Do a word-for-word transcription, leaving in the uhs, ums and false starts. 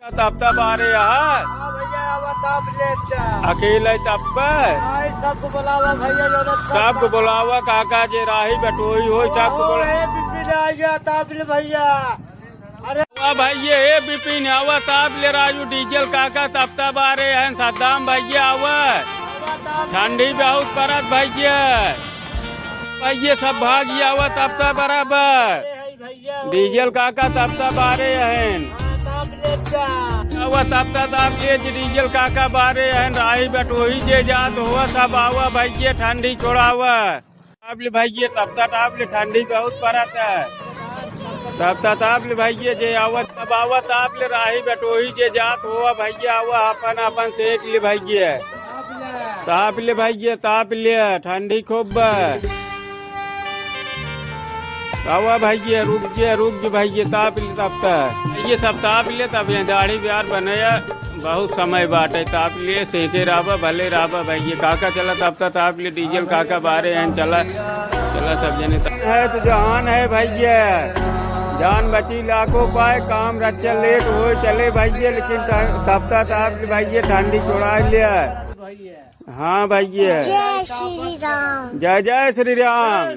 तपता बारे यहाँ। हाँ भैया, आवा ताप लेत जा। अकेले तपबे? हाँ, सबको बुलावा भैया, जो ना सबको बुलावा, काका जे राही बटोही होई, सबको बुलावा। ए बिपिन, आ गया ताप ले भैया। अरे वाह भैया, ए बिपिन, आवा ताप ले राजू, डीजल काका तपता बारे हैं, सद्दाम भैया आवा। ठंडी बहुत परत भैया। भैया सब भागी आवा तपता बराबर। डीजल काका तपता बारे अहन। आवा तपता ताप ले जे डीजल काका बारे अहन, राही बटोही जे जात होवा सब आवा भैया ठंडी छोड़ावा। ताप ले भैया तपता ताप ले ठंडी बहुत परत है। तपता ताप ले भैया जे आवा सब आवा ताप ले राही बटोही जे जात होवा भैया आवा अपन अपन सेक ले भैया। ताप ले भैया, ताप ले, ठंडी खूब बा। आवा भैया, रुक जे, रुक जे भैया, ताप ले, ताप ता। ये सब ताप ले, तब ये दाढ़ी बिहार बने, बहुत समय बाटे, ताप ले, सेके राबा, भले राबा भैया। काका चला, ताप ता, ताप ले, डीजल काका बारे हैं, चला, चला सब जने ताप। है तो जहान है भैया, जान बची लाखों पाए, काम रच्चा लेट होए चले भैया, लेकिन ट-, तपता ताप ले भैया, ठंडी छोड़ा ले। हाँ भैया। जय श्री राम। जय जय श्री राम।